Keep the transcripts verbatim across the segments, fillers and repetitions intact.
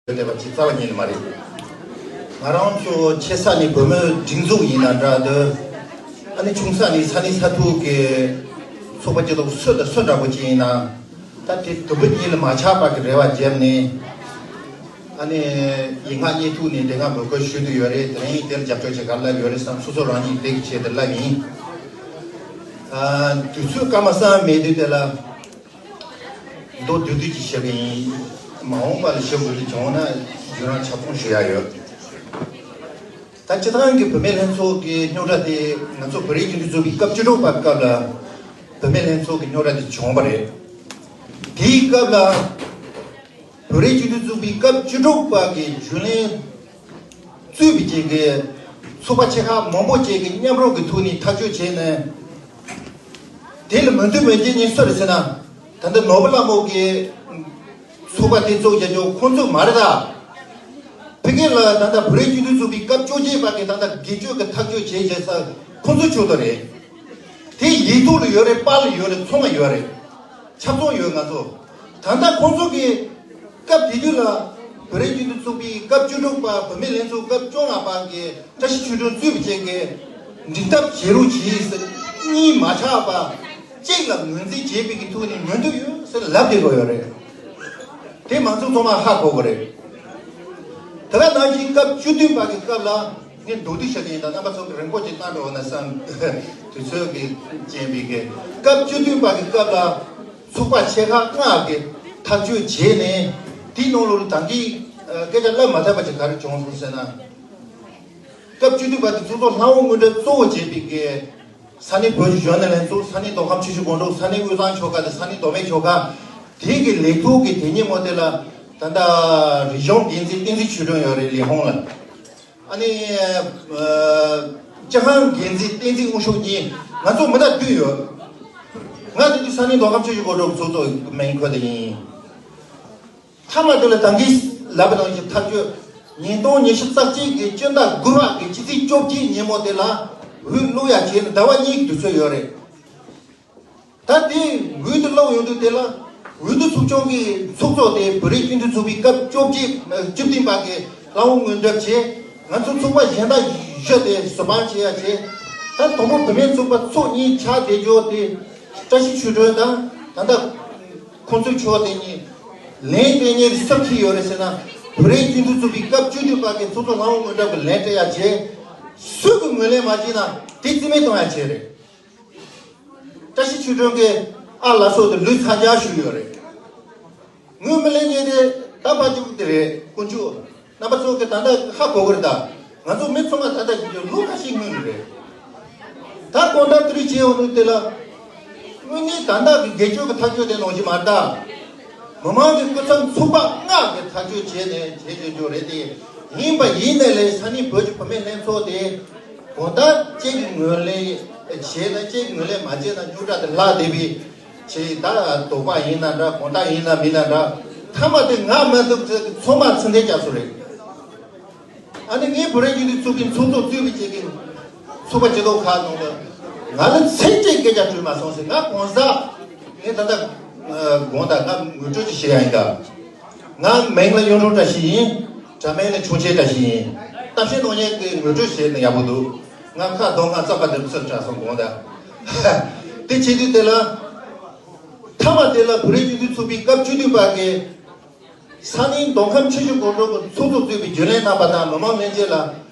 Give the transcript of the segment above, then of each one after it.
ཡོད་བསྡད་པ་ཅིག་རྩ་བ་ཉིད་ནས་མ་རེད། ང་རང་ཚོ་ཆེ་ས་ནས་བུད་མེད་སྒྲིག་འཛུགས་ཡིན་ན་འདྲ་འདུག་ཨ་ནི་ཆུང་ས་ནས་ས་གནས་ས་ཐོག་གི་ཚོགས་པ་སྐྱིད་སྡུག་སུ་དང་སུ་འདྲ་པོ་ཅིག་ཡིན་ན། ད་དེ་དུམ་བུ་གཉིས་ལ་མ་ཆག་པ་གི་རེ་བ་བརྒྱབ་ནས། ཨ་ནི་ཡིག་ངག་བརྙན་ཐུང་ནས་དེ་སྔ་འབོད་སྐུལ་ཞུ་འདོད་ཡོད་རེད། དེ་རིང་དེར་རྒྱབ་སྐྱོར་བྱེད་ག་རེ་ལབ་ཡོད་རེད་བསམ། སོ་སོ་རང་ཉིད་དེ་གི་ཆེད་དུ་ལབ་ཡིན། ཨ། དུས་ཚོད་སྐར་མ་གསུམ་མེད་དུས་དེ་ལ། མདོར་བསྡུས་བསྡུས་ཀྱིས་བཤད་གི་ཡིན། མ་འོངས་པ་ལ་བཤད་དགོས་དུས་བྱུང་ན་རྒྱུན་རིང་ཆ་ཚང་ཞུ་ཡ་ཡོད། ད་སྤྱིར་བཏང་གི་བུད་མེད་ལྷན་ཚོགས་ཀྱི་རྙོག་དྲ་དེ་ང་ཚོ་བོད་རིགས་སྤྱི་མཐུན་ཚོགས་པའི་སྐབས་བཅུ་དྲུག་པ་སྐབས་ལ་བུད་མེད་ལྷན་ཚོགས་ཀྱི་རྙོག་དྲ་དེ་བྱུང་བ་རེད། དེའི་སྐབས་ལ་བོད་རིགས་སྤྱི་མཐུན་ཚོགས་པའི་སྐབས་བཅུ་དྲུག་པ་གི་རྒྱུན་ལས་གཙོས་པའི་ཅིག་གི་ཚོགས་པ་ཆེ་ཁག་མང་པོ་ཅིག་གི་མཉམ་རུབ་ཀྱི་ཐོག་ནས་ཐག་གཅོད་བྱས་ནས། དེ་ལ་མོས་མཐུན་མེད་མཁན་གཉིས་སུ་རེད་ཟེར་ན། ད་ལྟ་ནོར་བུ་ལྷ་མོ་གིས་ཚོགས་པ་དེ་གཙོ་བྱ་རྒྱུ་ཁོང་ཚོ་མ་རེད་ད། ཕ་གི་ལ་ད་ལྟ་བོད་རིགས་སྤྱི་མཐུན་ཚོགས་པའི་སྐབས་བཅོ་བརྒྱད་པ་གི་ད་ལྟ་སྒེར་གཅོད་ཀྱི་ཐག་གཅོད་བྱས་བྱས་ས་ཁོང་ཚོ་ཆོག་ཏུ་རེད། དེ་ཡིག་ཐོག་ལ་ཡོད་རེད། པར་ལ་ཡོད་རེད། ཚང་མ་ཡོད་རེད། ཆ་ཚང་ཡོད་ང་ཚོ། ད་ལྟ་ཁོང་ཚོ་གི་སྐབས་དེ་དུས་ལ་བོད་རིགས་སྤྱི་མཐུན་ཚོགས་པའི་སྐབས་བཅུ་དྲུག་པ་བུད་མེད་ལྷན་ཚོགས་སྐབས་བཅོ་ལྔ་པ་གི་བཀྲ་ཤིས་ཆོས་སྒྲོན་གཙོས་པའི་ཅན་གྱི་འགྲིག་ཐབས་བྱེད་རོགས་གྱིས་ཟེར། གཉིས་མ་ཆག་པ་གཅིག་ལ་ངོས་འཛིན་བྱེད་པའི་གི་ཐོག་ནས་མོས་མཐུན་ཡོད་ཟེར་ལབ་བསྡད་དགོས་ཡོད་རེད། དེ་མང་ཚོགས་ཚང་མ་ཧ་གོ་དགོས་རེད། དེ་ག་ནང་བཞིན་སྐབས་བཅུ་བདུན་པ་གི་སྐབས་ལ་ངས་མདོར་བསྡུས་བཤད་ཀྱི་ཡིན། ད་རྣམ་པ་ཚོ་གི་རིང་པོ་ཅིག་བཏང་འགྲོ་བ་ན་བསམ། དུས་ཚོད་ཀྱི་རྐྱེན་པས་ཀྱི་སྐབས་བཅུ་བདུན་པ་གི་སྐབས་ལ་ཚོགས་པ་ཆེ་ཁག་ལྔ་གི་ཐག་གཅོད་བྱས་ནས། དེའི་ནང་ལོགས་ལ་ད་གིན་སྐད་ཆ་ལབ་མ་ཐུབ་པ་ཅིག་ག་རེ་བྱུང་སོང་ཟེར་ན། སྐབས་བཅུ་བདུན་པ་དེ་ཚོགས་གཙོ་ལྷ་དབང་དངོས་གྲུབ་གཙོ་བོ་བྱས་པའི་གི་ས་གནས་བོད་ཀྱི་གཞོན་ནུ་ལྷན་ཚོགས། ས་གནས་མདོ་ཁམས་ཆུ་བཞི་སྒང་དྲུག། ས་གནས་དབུས་གཙང་ཆོལ་ཁ་དང་ས་གནས་མདོ་སྨད་ཆོལ་ཁ། དེ་གི་ལས་ཐོག་གི་དེ་ཉིན་མོ་དེ་ལ་ད་ལྟ་རིག་གཞུང་འགན་འཛིན་བསྟན་འཛིན་ཆོས་སྒྲོན་ཡོད་རེད། ལི་ཧོང་ལ། ཨ་ནི་ཨ་སྤྱི་ཁང་འགན་འཛིན་བསྟན་འཛིན་དབང་ཕྱུག་གཉིས། ང་ཚོ་མི་སྣ་བདུན་ཡོད། ང་དེ་དུས་ས་གནས་མདོ་ཁམས་ཆུ་བཞི་སྒང་དྲུག་ཚོགས་གཙོ་མིང་འཁོད་དེ་ཡིན། མཐའ་མ་དེ་ལ་ད་གིན་ལབ་པ་ནང་བཞིན་ཐག་གཅོད། ཉིས་སྟོང་ཉི་ཤུ་རྩ་གཅིག་གི་སྤྱི་ཟླ་དགུ་པ་གི་ཕྱི་ཚེས་བཅོ་བརྒྱད་ཉིན་མོ་དེ་ལ་འོས་བླུག་ཡ་བྱས་ནས་ཟླ་བ་གཉིས་ཀྱི་དུས་ཚོད་ཡོད་རེད། ད་དེ་འོས་བསྡུ་བླུག་ཡོང་དུས་དེ་ལ་འོས་བསྡུ་ཚོགས་ཆུང་གི་ཚོགས་གཙོ་དེ་བོད་རིགས་སྤྱི་མཐུན་ཚོགས་པའི་སྐབས་བཅོ་བརྒྱད་ཨ་བཅུ་བདུན་པ་གི་ལྷ་དབང་དངོས་གྲུབ་བྱས། ང་ཚོ་ཚོགས་པ་གཞན་དག་བཞི་དེ་ཟུར་དཔང་བྱེད་ཡ་བྱས། ད་དང་པོ་བུད་མེད་ཚོགས་པ་ཚོགས་གཉིས་ཆགས་བསྡད་རྒྱུ་དེ་བཀྲ་ཤིས་ཆོས་སྒྲོན་དང་། ད་ལྟ་ཁོང་ཚོའི་ཕྱོགས་དེ་གཉིས་ལན་སྤྲད་མཁན་སུ་འཁྱེར་ཡོད་རེད་ཟེར་ན། བོད་རིགས་སྤྱི་མཐུན་ཚོགས་པའི་སྐབས་བཅུ་བདུན་པ་གི་ཚོགས་གཙོ་ལྷ་དབང་དངོས་གྲུབ་ཀྱིས་ལན་སྤྲད་ཡ་བྱས། སུ་གིས་ངོས་ལེན་མ་བྱས་ན་དེ་རྩིས་མེད་གཏོང་ཡ་བྱས་རེད། བཀྲ་ཤིས་ཆོས་སྒྲོན་གྱིས་ཨ་ལ་སོགས་དེ་ལུས་ཚར་འཇགས་ཞུས་ཡོད་རེད། ངོས་མི་ལེན་མཁན་དེ་ད་ཕར་བཅུག་དེ་རེད། དཀོན་མཆོག་རྣམ་པ་ཚོ་གི་ད་ལྟ་ཧ་གོ་གི་རེད་ད། ང་ཚོ་མི་ཚང་མ་ད་ལྟ་ཞིག་ལོ་ཁ་ཤས་སྔོན་ནས་རེད། ད་གང་ལྟར་དེ་རིགས་བྱས་ཡོང་དུས་དེ་ལ། དངོས་གནས་ད་ལྟ་གི་སྒེར་གཅོད་ཀྱི་ཐག་གཅོད་དེ་ནང་བཞིན་མ་རེད་ད། མི་མང་གི་སྐུ་ཚབ་ཚོགས་པ་ལྔ་གི་ཐག་གཅོད་བྱས་ནས་བྱས་བྱས་རྒྱུ་རེད་དེ། ཡིན་པ་ཡིན་ནའི་ལས་ས་གནས་བོད་ཀྱི་བུད་མེད་ལྷན་ཚོགས་དེ་གང་ལྟར་གཅིག་གི་ངོས་ལེན་བྱས་ན། གཅིག་གི་ངོས་ལེན་མ་བྱས་ན་རྙོག་དྲ་དེ་ལྷག་བསྡད་པའི་ཆེད། ད་དོགས་པ་ཡིན་ན་འདྲ། དགོངས་དག་ཡིན་ན་མིན་ན་འདྲ། མཐའ་མ་དེ་ང་མ་གཏོགས་ཚང་མ་ཚུར་འཐེན་རྒྱག་སོང་རེད། ཨ་ནི་ངས་བོད་རིགས་སྤྱི་མཐུན་ཚོགས་པའི་ཚོགས་གཙོ་གཙོས་པའི་ཅིག་གི་ཚོགས་པ་སྐྱིད་སྡུག་ཁག་ནང་ལ་ང་ལ་ཚིག་གཅིག་སྐད་ཆ་དྲིས་མ་སོང་ཟེར། ང་གང་ཟག་ངས་ད་ལྟ་དགོངས་དག་ང་ངོ་སྤྲོད་ཅིག་བྱེད་ཡ་ཡིན་ད། ང་མིང་ལ་གཡུ་སྒྲོན་བཀྲ་ཤིས་ཡིན། དྲ་མིང་ལ་ཆུང་ཆེ་བཀྲ་ཤིས་ཡིན། གཏམ་བཤད་གནང་མཁན་གྱིས་ངོ་སྤྲོད་བྱས་ན་ཡག་པོ་འདུག་ང་ཁ་གདངས། ང་རྩམ་པ་འདི་ཚོ་དྲ་སོང་དགོངས་དག་དེ་བྱེད་དུས་དེ་ལ། མཐའ་མ་དེ་ལ་བོད་རིགས་སྤྱི་མཐུན་ཚོགས་པའི་སྐབས་བཅུ་བདུན་པ་གི་ས་གནས་མདོ་ཁམས་ཆུ་བཞི་སྒང་དྲུག་གི་ཚོགས་གཙོ་གཙོས་པའི་རྒྱུན་ལས་རྣམ་པ་དང་མི་མང་ལྷན་རྒྱས་ལ་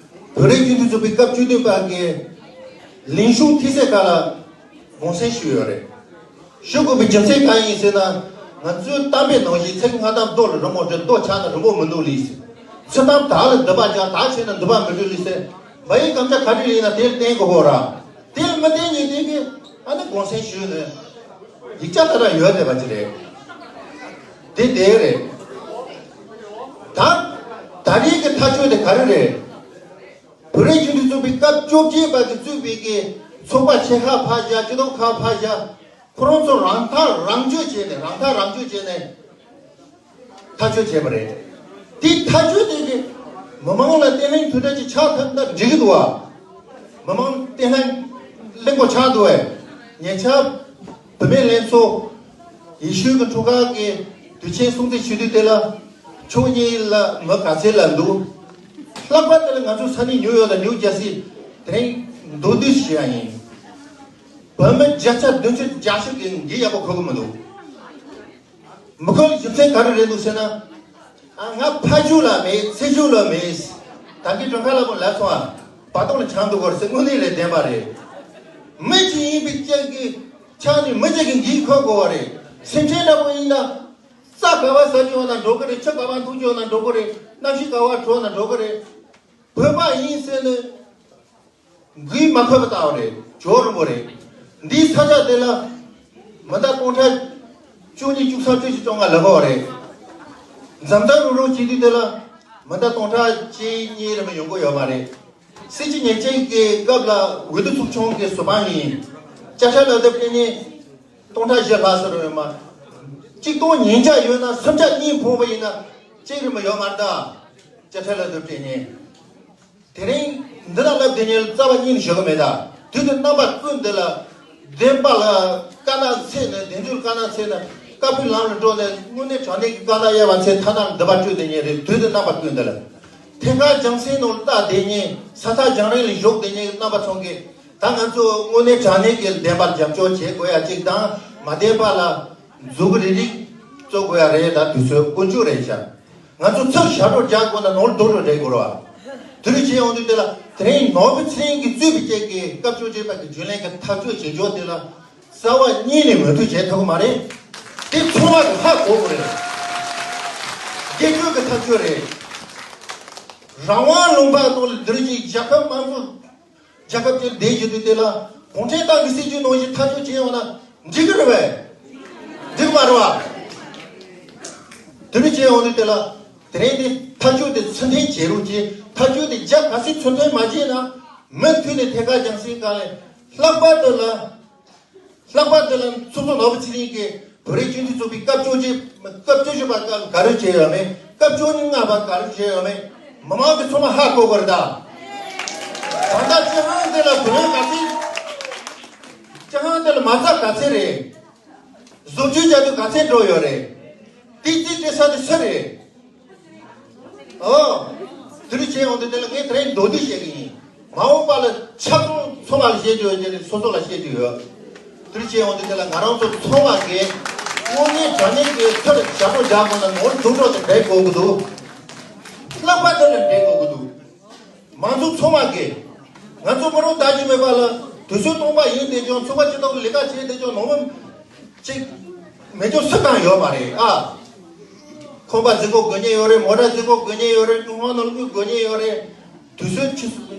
བོད་རིགས་སྤྱི་མཐུན་ཚོགས་པའི་སྐབས་བཅུ་བདུན་པ་གི་ལིན་ཤུང་ཐི་སེ་ཁ་ལ་དགོངས་སེལ་ཞུས་ཡོད་རེད། ཞུ་དགོས་པའི་རྒྱུ་མཚན་གང་ཡིན་ཟེར་ན། ང་ཚོའི་གཏམ་དཔེ་ནང་བཞིན་ཚིག་སྔ་གཏམ་རྡོ་ལ་རི་མོ་བྲིས། རྡོ་ཆག་ན་རི་མོ་མི་འདུག་ལེ་ཟེར། ཚིག་གཏམ་དག་ལ་མདུད་པ་རྒྱག་དག་ཆད་ན་མདུད་པ་མི་འགྲོ་ལེ་ཟེར། བ་ཡི་གམ་ཆ་ག་རེ་ཡིན་ན་དེ་ལ་བརྟེན་དགོས་གོ་ར། དེ་ལ་མི་བརྟེན་ཉིན་དེ་གི་ཨ་ནི་དགོངས་སེལ་ཞུས་ནས་ཡིག་ཆ་དེ་འདྲ་ཡོད་བསྡད་པ་ཅིག་རེད། དེ་དེ་རེད། ད་ད་རེས་ཀྱི་ཐག་གཅོད་དེ་ག་རེ་རེད། བོད་རིགས་སྤྱི་མཐུན་ཚོགས་པའི་སྐབས་བཅོ་བརྒྱད་པ་གི་གཙོས་པའི་གི་ཚོགས་པ་ཆེ་ཁག་ཕར་བཞག་སྐྱིད་སྡུག་ཁག་ཕར་བཞག་ཁོ་རང་ཚོ་རང་ཐག་རང་གཅོད་བྱས་ནས། རང་ཐག་རང་གཅོད་བྱས་ནས་ཐག་གཅོད་བྱས་པ་རེད། དེ་ཐག་གཅོད་དེ་གི་མི་མང་ལ་བརྟན་ལྷིང་དོན་འབྲས་ཅིག་ཆགས་ཐུབ་ན་འགྲིག་གི་འདུག་བ། མི་མང་བརྟན་ལྷིང་གླེང་གོ་ཆགས་འདུག་བས། ཉེ་ཆར་བུད་མེད་ལྷན་ཚོགས་ཡེ་ཤུའི་གི་འཁྲུངས་སྐར་གི་དུས་ཆེན་སྲུང་བརྩི་ཞུ་དུས་དེ་ལ་ ཕྱོགས་གཉིས་ལ་མི་ག་ཚད་ལ་འདུག། ལྷག་པར་དུ་ང་ཚོ་ས་གནས་ནིའུ་ཡོག་དང་ནིའུ་ཇར་སི་དེ་རིང་མདོར་བསྡུས་ཞུ་ཡ་ཡིན། བོད་མི་བརྒྱ་ཆ་བདུན་ཅུ་གྱ་བཞི་གིས་འདི་ཡག་པོ་གོ་གི་མི་འདུག། མི་གོ་རྒྱུ་མཚན་ག་རེ་རེད་འདུག་ཟེར་ན། ཨ། ང་ཕ་ཕྱོགས་ལ་མེད། ཚེ་ཕྱོགས་ལ་མེད། ད་གིན་མགྲོན་ཁང་ལ་མོ་ལབ་སོང་ཨ། བར་སྟོང་ལ་ཆགས་འདུག་གོ་ཟེར། དངོས་གནས་རེད། བདེན་པ་རེད། མི་གཅིག་ཡིན་པའི་ཆ་གི་ཆ་ནས་མི་གཅིག་གིས་འགན་འཁུར་དགོས་པ་རེད། སེམས་ཅན་འདྲ་པོ་ཡིན་ན། རྩྭ་ག་བ་ཟ་རྒྱུ་ཡོད་ན་འགྲོ་གི་རེད། ཆུ་ག་བ་འཐུང་རྒྱུ་ཡོད་ན་འགྲོ་གི་རེད། གནམ་གཤིས་ག་བ་དྲོ་ན་འགྲོ་གི་རེད། བོད་པ་ཡིན་ཟེར་ནས་འགན་མ་འཁུར་བ་ལྟ་བུ་རེད། ཇོ་རིན་པོ་རེད། འདིའི་ས་ཆ་དེ་ལ་མི་ཟླ་སྟོང་ཕྲག་བཅུ་གཉིས་བཅུ་གསུམ་བཅུ་བཞི་བཅོ་ལྔ་ལ་གོ་བ་རེད། འཛམ་ཐང་རུག་རུག་བྱེད་དུས་དེ་ལ་མི་ཟླ་སྟོང་ཕྲག་གཅིག་གཉིས་རེ་མ་ཡོང་གི་ཡོད་མ་རེད། སྲིད་སྤྱི་ཉེར་གཅིག་གི་སྐབས་ལ་འོས་བསྡུ་ཚོགས་ཆུང་གི་ཟུར་པ་ཡིན། ཅ་ཆ་ལ་དེབ་སྤྲད་ནས་སྟོང་ཕྲག་བཞི་ལྷག་ཙམ་ཡོད་མ། གཅིག་སྟོང་ཉིས་བརྒྱ་ཡོད་ན་སུམ་བརྒྱ་གཉིས་ཕོངས་པ་ཡིན་ན་གཅིག་རེ་མ་ཡོད་མ་རེད་ད། ཅ་ཆ་ལ་དེབ་སྤྲད་ནས། དེ་རིང་འདི་ལ་ལབ་བསྡད་མཁན་ལ་རྩ་བ་ཉིད་ནས་ཞུ་གི་མེད་ད། དུས་དང་རྣམ་པ་ཀུན་འདི་ལ་བདེན་པ་ལ་དཀའ་སྣང་འཚོགས་ནས། བདེན་རྫུན་དཀའ་སྣང་འཚོགས་ནས། དཀར་པོའི་ལམ་ལ་འགྲོ་ནས། དངོས་གནས་དྲང་གནས་ཀྱི་དཀའ་སྣང་གཡར་བ་འཚོགས། ཐ་ན་འདི་པར་བསྐྱོད་བསྡད་མཁན་རེད། དུས་དང་རྣམ་པ་ཀུན་འདི་ལ། ཐད་ཀར་རྒྱང་སྲིང་ནང་ལ་ལྟ་བསྡད་མཁན། ས་ཐག་རྒྱང་རིང་ལ་བཞུགས་བསྡད་མཁན་རྣམ་པ་ཚོ་གིས། ད་ང་ཚོ་དངོས་གནས་དྲང་གནས་ཀྱི་བདེན་པར་རྒྱབ་སྐྱོར་བྱེད་དགོས་ཡ་གཅིག་དང་། མ་བདེན་པ་ལ་མཛུབ་གུ་རིལ་རིལ་བཙུགས་དགོས་ཡ་རེད། ད་དུས་ཚོད་དཀོན་མཆོག་རེད་ཤག། ང་ཚོ་ཚུར་ཞབས་བྲོ་རྒྱག་དགོས་ན་ནོར་རྡོ་རུ་འགྲེལ་དགོས་རེད་བ། དེ་རིང་བྱས་ཡོང་དུས་དེ་ལ། དེ་རིང་ནོར་བུ་ཚེ་རིང་གིས་གཙོས་པའི་བཅས་ཀྱི་སྐབས་བཅོ་བརྒྱད་པ་གི་རྒྱུན་ལས་ཀྱི་འཐབ་རྩོད་བྱེད་ཕྱོགས་དེ་ལ་རྩ་བ་ཉིད་ནས་མོས་མཐུན་བྱེད་ཐུབ་ཀྱི་མ་རེད། དེ་ཚང་མ་གིས་ཧ་གོ་དགོས་རེད། སྒེར་གཅོད་ཀྱི་འཐབ་རྩོད་རེད། རང་དབང་ལུང་པ་ཐོག་ལ་དེ་རིང་གི་རྒྱལ་ཁབ་དམངས་གཙོ། རྒྱལ་ཁབ་ཀྱི་བདེ་སྐྱིད་དེ་ལ་གུང་ཁྲན་ཏང་གི་སྲིད་ཇུས་ནང་བཞིན་འཐབ་རྩོད་བྱས་ཡོང་ན་འགྲིག་གི་རེད་པས། འགྲིག་མ་རེད་བ། དེ་འདྲ་བྱས་ཡོང་དུས་དེ་ལ། དེ་རིང་འདི་འཐབ་རྩོད་དེ་ཚུལ་མཐུན་བྱེད་རོགས་གྱིས། འཐབ་རྩོད་དེ་རྒྱ་ག་ཚོད་ཚུལ་མཐུན་མ་བྱས་ན། མུ་མཐུད་ནས་ཐད་ཀར་རྒྱང་སྲིང་སྒང་ལ། ལྷག་པར་དུ་ལ། ལྷག་པར་དུ་ལ་ཚོགས་གཙོ་ནོར་བུ་ཚེ་རིང་གིས་བོད་རིགས་སྤྱི་མཐུན་ཚོགས་པའི་སྐབས་བཅོ་བརྒྱད། སྐབས་བཅུ་བཞི་པ་སྐབས་ག་རེ་བྱས་ཡོད་མེད། སྐབས་བཅུ་ལྔ་པ་ག་རེ་བྱས་ཡོད་མེད། མི་མང་གིས་ཚང་མ་ཧ་གོ་དགོས་རེད་ད། ད་ལྟ་སྤྱི་བཏང་འདི་ལ་བུ་ལོན་ག་ཚད། སྤྱི་བཏང་འདི་ལ་མ་རྩ་ག་ཚད་རེད། བཟོ་བཅོས་བྱ་དུས་ག་ཚད་འགྲོ་ཡོད་རེད། དེ་རྩིས་སྤྲད་ས་དེ་སུ་རེད། ཨོ། དེ་འདྲ་བྱས་ཡོང་དུས་དེ་ལ་ངས་དེ་རིང་མདོར་བསྡུས་བཤད་ཀྱི་ཡིན། མ་འོངས་པ་ལ་ཆབ་ཚང་ཚང་མ་ལ་བཤད་རྒྱུ་ཡོད་ཀྱི་རེད། སོ་སོ་ལ་བཤད་རྒྱུ་ཡོད། དེ་འདྲ་བྱས་ཡོང་དུས་དེ་ལ་ང་རང་ཚོ་ཚང་མ་གིས་དངོས་གནས་དྲང་གནས་ཀྱི་ཚུར་ཞབས་བྲོ་རྒྱག་དགོས་ན་ནོར་སྡུག་གྲོགས་དེ་འགྲིག་དགོས་ཀྱི་འདུག། ལྷག་པར་དུ་ལ་འགྲིག་དགོས་ཀྱི་འདུག། མང་ཚོགས་ཚང་མ་གིས། ང་ཚོ་མི་རབས་ད་གཅིག་མེད་པ་ལ་དུས་ཚོད་སྟོང་པ་ཡིན་བསྡད་ཀྱང་ཚོགས་པ་སྤྱི་ཚོགས་ལས་ཀ་བྱེད་བསྡད་ཀྱང་ནོར་བུ་གཅིག་མེད་ཀྱང་སུ་གང་ཡོད་མ་རེད་ཨ། ཁང་པ་རྫིག་པོ་དགོས་མཁན་ཡོད་རེད། མོ་ཊ་རྫིག་པོ་དགོས་མཁན་ཡོད་རེད། ཀྲུང་ཧྭ་ནང་ལོགས་དགོས་མཁན་ཡོད་རེད། དུས་ཚོད་ཕྱི།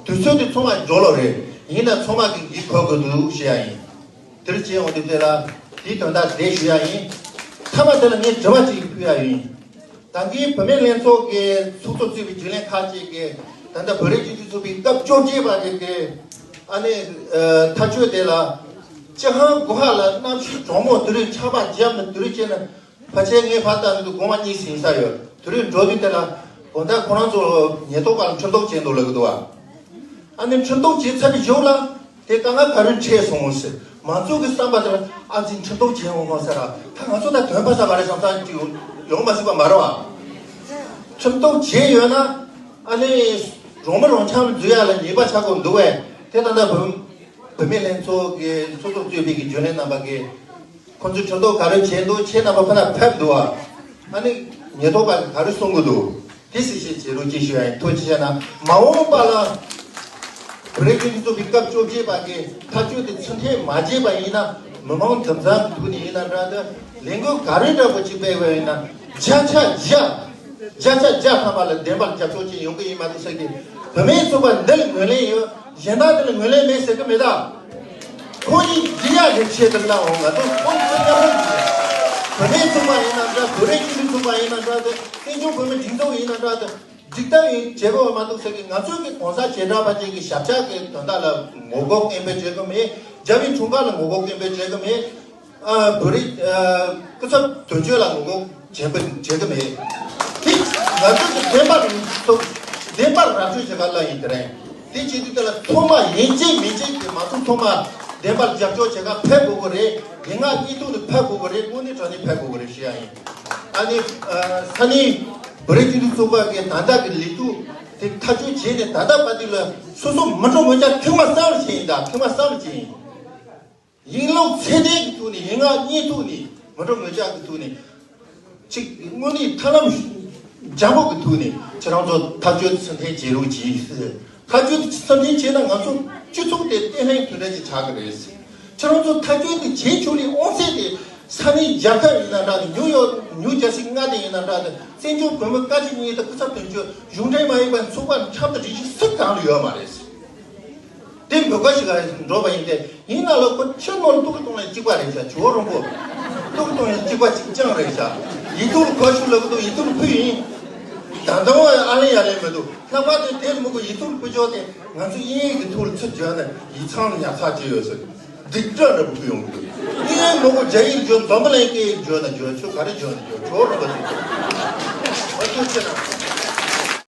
དུས་ཚོད་དེ་ཚང་མ་འགྲོ་ལོ་རེད། ཡིན་ན་ཚང་མ་གི་འགན་འཁུར་དགོས་འདུག་ཞུ་ཡ་ཡིན། དེར་བྱས་ཡོང་དུས་དེ་ལ་དེའི་དོན་དག་དེ་ཞུ་ཡ་ཡིན། མཐའ་མ་དེ་ལ་ངས་དྲི་བ་གཅིག་ཕུལ་ཡ་ཡིན། ད་གིན་བུད་མེད་ལྷན་ཚོགས་ཀྱི་ཚོགས་གཙོ་གཙོས་པའི་རྒྱུན་ལས་ཁག་ཅིག་གིས་ད་ལྟ་བོད་རིགས་སྤྱི་མཐུན་ཚོགས་པའི་སྐབས་བཅོ་བརྒྱད་པ་གི་གི་ཨ་ནི་ཐག་གཅོད་དེ་ལ། སྤྱི་ཁང་སྒོ་ཁ་ལ་གནམ་གཤིས་གྲང་མོ་དེ་རིང་ཆར་པ་བརྒྱབ་ནས་དེ་རིང་བྱས་ནས་ཕལ་ཆེར་ངས་ཕར་ལྟ་ནས་འདུག། སྒོ་མ་གཉིས་ཟིན་ས་ཡོད། དེ་རིང་འགྲོ་དུས་དེ་ལ་དགོང་དག་ཁོ་རང་ཚོ་ཉེན་རྟོག་པ་ལ་འཁྲུན་གཏོར་བྱས་འདུག་ལབ་ཀྱི་འདུག་བ། ཨ་ནི་འཁྲུན་གཏོར་བྱས་ཚར་བའི་གཞུག་ལ་དེ་དཀའ་ངལ་ག་རེ་འཕྲད་སོང་ཟེར། མང་ཚོགས་ཀྱི་བསམ་པ་དེ་ལ་ཨ་ཙི་འཁྲུན་གཏོར་བྱས་འོང་ངོ་ཟེར་ར། ད་ང་ཚོ་ད་དོན་ཕ་ས་མ་རེད་བསམ་བསམ་གྱི་ཡོང་མ་སྲིད་པ་མ་རེད་བ། འཁྲུན་གཏོར་བྱས་ཡོད་ན་ཨ་ནི་རང་མི་རང་འཆམ་འཛུལ་ཡ་ལ་ཉེས་པ་ཆགས་དགོས་འདུག་བས། དེ་ད་ལྟ་བུད་བུད་མེད་ལྷན་ཚོགས་ཀྱི་ཚོགས་གཙོ་གཙོས་པའི་གི་རྒྱུན་ལས་རྣམ་པ་གིས་ཁོང་ཚོས་འཁྲུན་གཏོར་ག་རེ་བྱས་འདུག། ཁྱེད་རྣམ་པ་ཁོ་ན་ཕེབས་འདུག་བ། ཨ་ནི་ཉེན་རྟོག་པ་གིས་ག་རེ་གསུང་གི་འདུག། དེ་གཟིགས་ཞིབ་བྱེད་རོགས་གྱིས་ཞུ་ཡ་ཡིན། ཐུགས་རྗེ་ཆེ་གནང་། མ་འོངས་པ་ལ་བོད་རིགས་སྤྱི་མཐུན་ཚོགས་པའི་སྐབས་བཅོ་བརྒྱད་པ་གི་ཐག་གཅོད་དེ་ཚུལ་མཐུན་མ་བྱས་པ་ཡིན་ན། མི་མང་དུམ་ཚང་གི་ཐོག་ནས་ཡིན་ན་འདྲ་འདི་ལས་འགུལ་ག་རེ་འདྲ་པོ་ཅིག་སྤེལ་བ་ཡིན་ན་བརྒྱ་ཆ་བརྒྱ། བརྒྱ་ཆ་བརྒྱ་ཐམ་པ་ལ་བདེན་པར་རྒྱབ་སྐྱོར་བྱེད་ཡོང་གི་ཡིན་མ་གཏོགས་ཟེར་གི། བུད་མེད་ཚོགས་པ་འདི་ལ་ངོས་ལེན་ཡོད། གཞན་དག་འདི་ལ་ངོས་ལེན་མེད་ཟེར་གི་མེད་ད། ཁོང་གཉིས་འགྲིག་ཡག་གི་ཆེད་དུ་གནང་འོང་། ང་ཚོ་ཁོང་གཉིས་མཉམ་རུབ་བྱས། བུད་མེད་ཚོགས་པ་ཡིན་ན་འདྲ། བོད་རིགས་སྤྱི་མཐུན་ཚོགས་པ་ཡིན་ན་འདྲ། དེ་བཙན་བྱོལ་བོད་མིའི་སྒྲིག་འཛུགས་ཡིན་ན་འདྲ། དེ་སྒྲིག་སྟངས་ཡིན་བྱེད་དགོས་མ་གཏོགས་ཟེར་གི། ང་ཚོ་གི་གོང་ས་བྱེ་བྲག་པ་ཅིག་གི་ཞབས་ཕྱི་གི་དོན་དག་ལ་ངོ་རྒོལ་སྐད་འབོད་བྱེད་གི་མེད། རྒྱ་མིའི་འཁྲུངས་སྐར་ལ་ངོ་རྒོལ་སྐད་འབོད་བྱེད་གི་མེད། ཨ། བོད་རིགས་ཨ་སྐུ་ཚབ་དོན་གཅོད་ལ་ངོ་རྒོལ་བྱེད་པ་བྱེད་གི་མེད། དེ་ང་ཚོ་གི་བདེན་པར་ཐུག། བདེན་པར་ར་སྤྲོད་བྱེད་ག་ལ་ཡིན། དེ་རེད། དེ་བྱེད་དུས་དེ་ལ་ཚང་མ་ཡིན་གཅིག་མིན་གཅིག་གི་མང་ཚོགས་ཚང་མ་བདེན་པར་རྒྱབ་སྐྱོར་བྱེད་ག་ཕེབས་དགོས་གི་རེད། ཡིན་ང་གཉིས་ཐུག་ནས་ཕེབས་དགོས་གི་རེད། དངོས་གནས་དྲང་གནས་ཕེབས་དགོས་གི་རེད་ཞུ་ཡ་ཡིན། ཨ་ནི་ཨ་ས་གནས་བོད་རིགས་སྤྱི་མཐུན་ཚོགས་པ་གི་ད་ལྟ་གི་ལས་དོན་དེ་ཐག་གཅོད་བྱས་ནས། ད་ལྟ་བར་དུ་ལ་སོ་སོ་མི་འགྲོ་མི་རྒྱག་ཐེངས་མ་གསུམ་བྱས་ཡིན། ད་ཐེངས་མ་གསུམ་བྱས་ཡིན། ཡིག་ལོག་ཚད་ལྡན་གྱི་ཐོག་ནས། ཡིག་ངག་བརྙན་ཐོག་ནས། མི་འགྲོ་མི་རྒྱག་གི་ཐོག་ནས། གཅིག་དངོས་གནས་ཐབས་ལམ་འཇམ་པོ་གི་ཐོག་ནས་ཁྱེད་རང་ཚོ་ཐག་གཅོད་སུན་འཐེན་བྱེད་རོགས་གྱིས། ཐག་གཅོད་དེ་སུན་འཐེན་བྱས་ན་ང་ཚོ་སྤྱི་ཚོགས་དེ་བརྟན་ལྷིང་དོན་ལྡན་ཅིག་ཆགས་ཀྱི་རེད། ཁྱེད་རང་ཚོ་ཐག་གཅོད་དེ་བྱེད་ཆོག་ལས་དབང་ཚད་དེ་ས་གནས་རྒྱལ་ཁབ་ཡིན་ན་འདྲ་དེ། ཉུའུ་ཡོག་ཉུའུ་ཇར་སི་མངའ་སྡེ་ཡིན་ན་འདྲ་དེ། བཙན་བྱོལ་བོད་མི་བཀའ་སྤྱི་གཉིས་དང་སྐུ་ཚབ་དོན་གཅོད། གཞུང་འབྲེལ་མ་ཡིན་པའི་ཚོགས་པ་འཁྲབ་སྟེ་རིགས་ཤིག་སུ་གང་ལ་ཡོད་མ་རེད། དེ་འབོད་སྐུལ་ཞིག་ལ་འགྲོ་བ་ཡིན་ཏེ། ཡིན་ན་ལ་ཁོ་ཕྱི་ནང་ལ་ཐུག་གི་གཏོང་ལེན་གཅིག་པ་རེད་ཤག་ཇོ་བོ་རིན་པོ། ཐུག་གི་གཏོང་ལེན་གཅིག་པ་གཅིག་རྐྱང་རེད་ཤག་ཡིག་ཐོག་ལ་གོ་ཞུ་ལབ་གི་འདུག་ཡིག་ཐོག་ལ་ཕུལ་ཡིན། ད་ལྟ་བ་ཨ་ལེ་ཡ་ལེ་མི་འདུག་ལྷག་པར་དུ་དེ་མི་དགོས། ཡིག་ཐོག་ལ་ཕུལ་ཆོག་དེ་ང་ཚོ་དབྱིན་ཡིག་གི་ཐོག་ལ་ཚུར་བརྗོད་ན་ཡིག་ཚང་ལ་ཉར་ཚགས་བྱས་ཡོད་ཟེར། སྡིག་སྒྲ་འདྲ་པོ་ཕུལ་ཡོང་གི་འདུག་དབྱིན་ཡིག་མི་དགོས། རྒྱ་ཡིག་བརྗོད། འཛམ་བུ་གླིང་སྐད་ཡིག་བརྗོད་ན་བརྗོད། ཁྱོད་ག་རེ་བརྗོད་ན་བརྗོད། ཇོ་བོ་རིན་པོ་ཆེ། ཨ་ཐུགས་རྗེ་གནང་།